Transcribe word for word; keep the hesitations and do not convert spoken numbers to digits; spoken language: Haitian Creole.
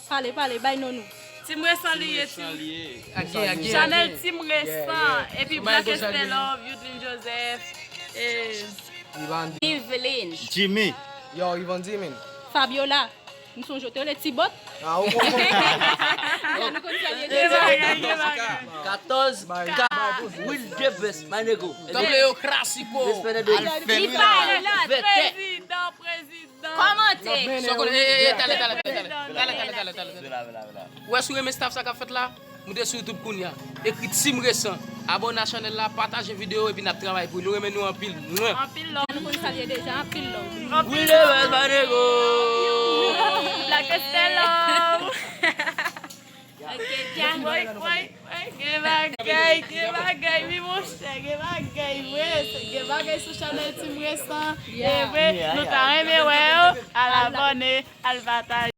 Pale, pale, bay non nou. Team Resan li ye, team. Chanèl Team Resan. Epi Black Esther Love, Youdlin Joseph, eh, Evelyn. Jimmy. Yo, Ivan Dimin. Fabiola. M sonje w te rele Tibòt. Ah, ou konprann. Nou konn salye deja. Gen bagay, gen bagay. Katòz K. Will the best, my nigga. Tanple yo klasiko. Respè nan de. Li pa lòt. Prezidan, prezidan. Kòmante. Sokol, eh, eh, eh, talè, talè, talè, talè. Talè, talè, talè, talè, talè. Ou wè si w renmen staff sa k ap fèt la? Moute sou YouTube kounya. Ekri Team Resan. Abòne a chanèl la, pataje videyo epi n ap travay pou nou. Renmen nou anpil. Mwen. Anpil love. Nou konn salye deja, anpil love. Anpil love, my nigga. Black Esther love. Ok, Jan. Woy, woy, woy, gen bagay, gen bagay, wi, monchè, gen bagay, wi, gen bagay sou chanèl Team Resan. Yeah. E wi, nou ta renmen wè yo, al abòne, al pataje.